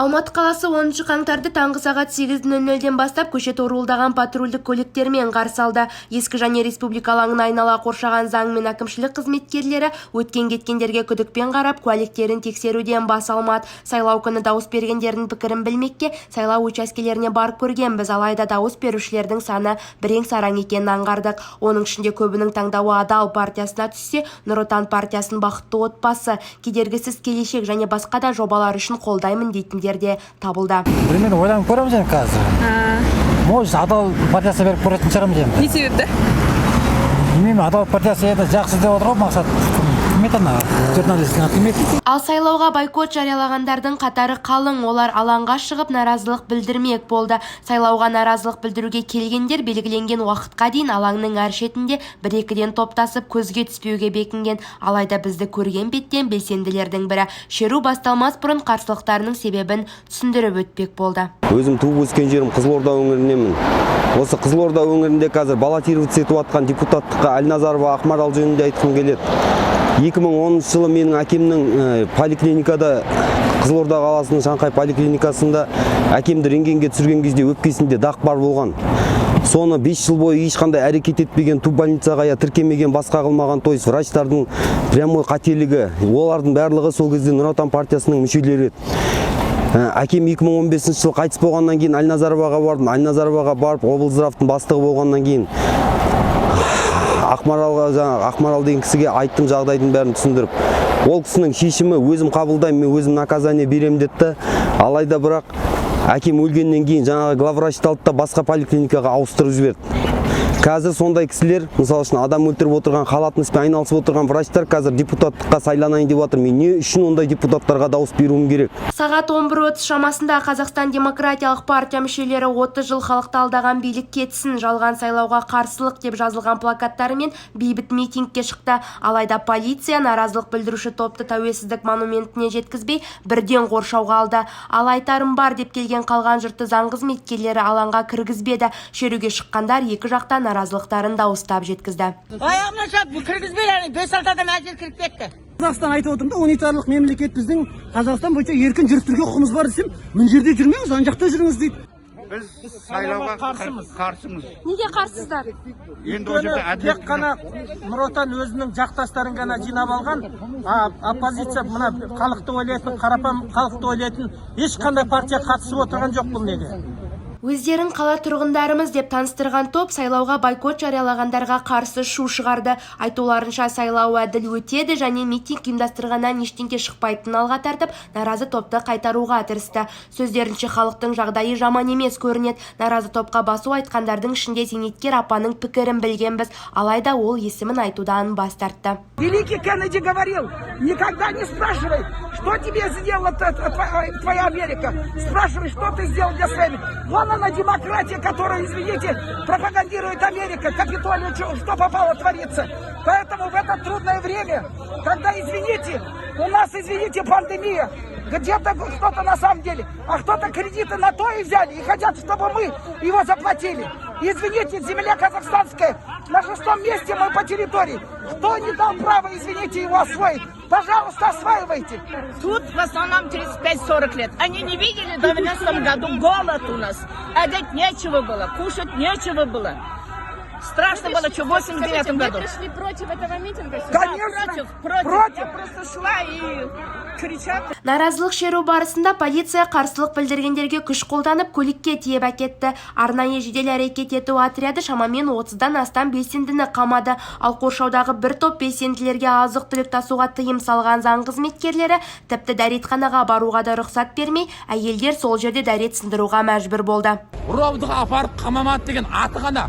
Алматы қаласы 10 қаңтарды таңғы сағат 8:00-ден бастап көше торуылдаған патрульдік көліктермен қарсы алды. Ескі және Республика алаңын айнала қоршаған заң мен әкімшілік қызметкерлері өткен-кеткендерге күдікпен қарап, куәліктерін тексеруден бас алмады. Сайлау күні дауыс бергендердің пікірін білмекке сайлау учаскелеріне барып көргенбіз, алайда дауыс берушілердің саны бірен-саран екенін аңғардық. Оның ішінде көбінің таңдауы «Адал» партиясына түссе, «Нұр Отан» партиясын «Бақытты отбасы», «Кедергісіз келешек» және басқа да жобалар үшін қолдаймын дейтіндер де табылды. Білмедім, ойланып көреміз енді қазір. Может, «Адал» партиясына беріп көретін шығармыз енді. Не себепті? Білмеймін, «Адал» партиясы енді жақсы деп отыр ғой. Мақсат кім еді, ана журналисттің аты кім еді? Ал сайлауға бойкот жариялағандардың қатары қалың. Олар алаңға шығып, наразылық білдірмек болды. Сайлауға наразылық білдіруге келгендер белгіленген уақытқа дейін алаңның әр шетінде бір-екіден топтасып, көзге түспеуге бекінген. Алайда бізді көрген беттен белсенділердің бірі шеру басталмас бұрын қарсылықтарының себебін түсіндіріп өтпек болды. Өзім туып өскен жерім Қызылорда өңіріненмін. Осы Қызылорда өңірінде қазір баллотироваться етіп жатқан депутаттыққа Әлназарова Ақмарал жөнінде айтқым келеді. 2010 жылы менің әкемнің поликлиникада, Қызылорда қаласының Шанхай поликлиникасында әкемді рентгенге түсірген кезде өпкесінде дақ бар болған. Соны 5 жыл бойы ешқандай әрекет етпеген, туб больницаға я тіркемеген, басқа қылмаған, то есть врачтардың прямой қателігі. Олардың барлығы сол кезде «Нұр Отан» партиясының мүшелері еді. Әкем 2015 жылы қайтыс болғаннан кейін Әлназароваға бардым. Әлназароваға барып, облздравтың бастығы болғаннан кейін Ақмаралға, жаңағы Ақмарал деген кісіге айттым, жағдайдың бәрін түсіндіріп. Ол кісінің шешімі: «Өзім қабылдаймын, мен өзім наказание беремін», – деді да. Алайда бірақ әкем өлгеннен кейін жаңағы главврачты алды да, басқа поликлиникаға ауыстырып жіберді. Қазір сондай кісілер, мысалы үшін, адам өлтіріп отырған, халатностьпен айналысып отырған врачтар қазір депутаттыққа сайланайын деп жатыр. Мен не үшін ондай депутаттарға дауыс беруім керек? Сағат 11:30 шамасында Қазақстан Демократиялық партия мүшелері «30 жыл халықты алдаған билік кетсін, жалған сайлауға қарсылық» деп жазылған плакаттарымен бейбіт митингке шықты. Алайда полиция наразылық білдіруші топты Тәуелсіздік монументіне жеткізбей, бірден қоршауға алды. Ал айтарым бар деп келген қалған жұртты заң қызметкерлері алаңға кіргізбеді. Шеруге шыққандар екі жақта наразылықтарын дауыстап жеткізді. Аяғымнан шалып, кіргізбей, әне бес алты адам әзер кіріп кетті. Қазақстан, айтып отырмын да, унитарлық мемлекет. Біздің Қазақстан бойынша еркін жүріп тұруге құқығымыз бар десем, мына жерде жүрмеңіз, ана жақта жүріңіз дейді. Біз сайлауға қарсымыз. Неге қарсыздар? Енді ол жерде Өйткені әділет тек қана «Нұр Отан» өзінің жақтастарын ғана жинап алған, а оппозиция, мына халықты ойлайтын, қарапайым халықты ойлайтын ешқандай партия қатысып отырған жоқ бұл неге. Өздерін қала тұрғындарымыз деп таныстырған топ сайлауға бойкот жариялағандарға қарсы шу шығарды. Айтуларынша, сайлау әділ өтеді және митинг ұйымдастырғаннан ештеңе шықпайтынын алға тартып, наразы топты қайтаруға тырысты. Сөздерінше, халықтың жағдайы жаман емес көрінеді. Наразы топқа басу айтқандардың ішінде зейнеткер апаның пікірін білгенбіз. Алайда ол есімін айтудан бас тартты. Великий Кеннеди говорил: «Никогда не спрашивай, что тебе сделала твоя Америка. Спрашивай, что ты сделал для своей Америки». Вон она, демократия, которую, извините, пропагандирует Америка. Капитолию, что попало, творится. Поэтому в это трудное время, когда, извините, у нас, извините, пандемия, где-то кто-то на самом деле, а кто-то кредиты на то и взяли, и хотят, чтобы мы его заплатили. Извините, земля казахстанская, на шестом месте мы по территории. Кто не дал права, извините, его освоить? Пожалуйста, осваивайте. Тут в основном 35-40 лет. Они не видели в 90 году голод у нас. Одеть нечего было, кушать нечего было. Страшно было, что в 89 году. Вы пришли против этого митинга сюда? Конечно, Против, против. Против. Я просто шла, и кричат. Наразылық шеру барысында полиция қарсылық білдіргендерге күш қолданып, көлікке тиеп әкетті. Арнайы жедел әрекет ету отряды шамамен 30-дан астам белсендіні қамады. Ал қоршаудағы бір топ белсенділерге азық-түлік тасуға тыйым салған заң қызметкерлері тіпті дәретханаға баруға да рұқсат бермей, әйелдер сол жерде дәрет сындыруға мәжбүр болды. РОВД-ға апарып қамамады деген аты ғана.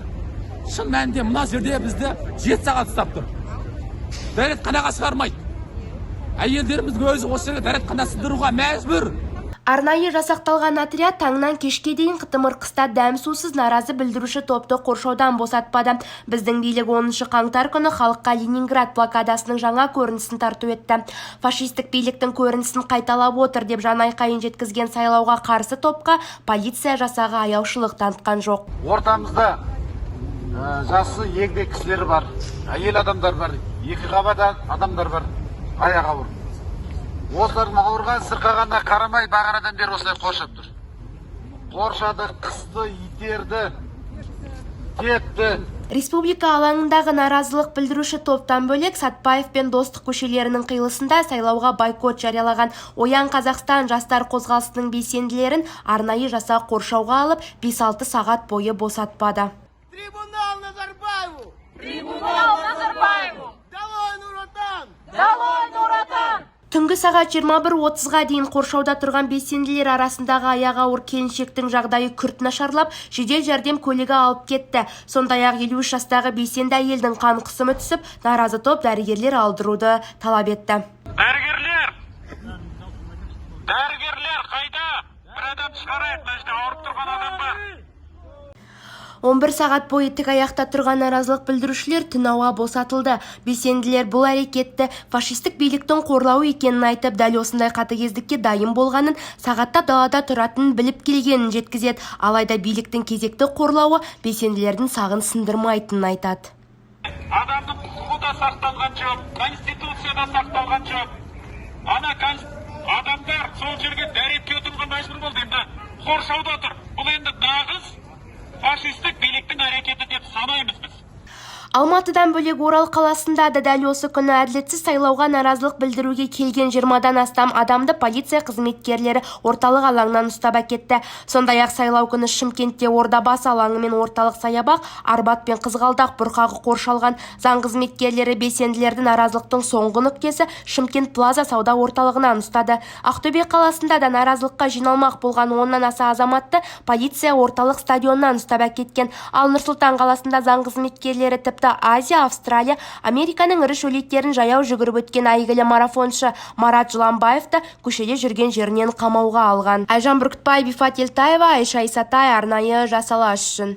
Шын мәнінде мына жерде бізді 7 сағат ұстап тұр, дәретханаға шығармайды. Әйелдеріміздің өзі осы жерге дәретхана сындыруға мәжбүр. Арнайы жасақталған отряд таңнан кешке дейін қытымыр қыста дәм сусыз наразы білдіруші топты қоршаудан босатпады. Біздің билік 10 қаңтар күні халыққа Ленинград блокадасының жаңа көрінісін тарту етті. Фашистік биліктің көрінісін қайталап отыр деп жан айқайын жеткізген сайлауға қарсы топқа полиция жасағы аяушылық танытқан жоқ. Ортамызда жасы егде кісілер бар, әйел адамдар бар, екі қабат адамдар бар, аяғы ауыр. Осылардың ауырған сырқағанына қарамай, бағанадан бері осылай қоршап тұр. Қоршады, қысты, итерді, тепті. Республика алаңындағы наразылық білдіруші топтан бөлек, Сатпаев пен Достық көшелерінің қиылысында сайлауға бойкот жариялаған «Оян, Қазақстан» жастар қозғалысының белсенділерін арнайы жасақ қоршауға алып, 5-6 сағат бойы босатпады. Трибунал Назарбаеву! Трибунал Назарбаеву! Долой Нур Отан! Долой Нур Отан! Түнгі сағат 21:30-ға дейін қоршауда тұрған белсенділер арасындағы аяғы ауыр келіншектің жағдайы күрт нашарлап, жедел жәрдем көлігі алып кетті. Сондай-ақ 53 жастағы белсенді әйелдің қан қысымы түсіп, наразы топ дәрігерлер алдыруды талап етті. Дәрігерлер! Дәрігерлер қайда? Бір адам шығарайық, мына жерде ауырып тұрған адам бар. 11 сағат бойы тік аяқта тұрған наразылық білдірушілер түн ауа босатылды. Белсенділер бұл әрекетті фашистік биліктің қорлауы екенін айтып, дәл осындай қатыгездікке дайын болғанын, сағаттап далада тұратынын біліп келгенін жеткізеді. Алайда биліктің кезекті қорлауы белсенділердің сағын сындырмайтынын айтады. Адамның құқығы да сақталған жоқ, конституция да сақталған жоқ. Ана адамдар сол жерге дәретке отыруға мәжбүр болды, енді қоршауда тұр. Бұл енді нағыз фашистік биліктің әрекеті деп санаймыз біз. Алматыдан бөлек, Орал қаласында да дәл осы күні әділетсіз сайлауға наразылық білдіруге келген 20-дан астам адамды полиция қызметкерлері орталық алаңнан ұстап әкетті. Сондай-ақ сайлау күні Шымкентте Ордабасы алаңы мен орталық саябақ, Арбат пен Қызғалдақ бұрқағы қоршалған. Заң қызметкерлері белсенділерді наразылықтың соңғы нүктесі Шымкент Плаза сауда орталығынан ұстады. Ақтөбе қаласында да наразылыққа жиналмақ болған 10-нан аса азаматты полиция орталық стадионнан ұстап әкеткен. Ал Нұр-Сұлтан қаласында заң қызметкерлері тіпті Азия, Австралия, Американың ірі шөлейттерін жаяу жүгіріп өткен әйгілі марафоншы Марат Жыланбаевты көшеде жүрген жерінен қамауға алған. Айжан Бүркітбай, Бифат Елтаева, Айша Исатай, арнайы «Жас Алаш» үшін.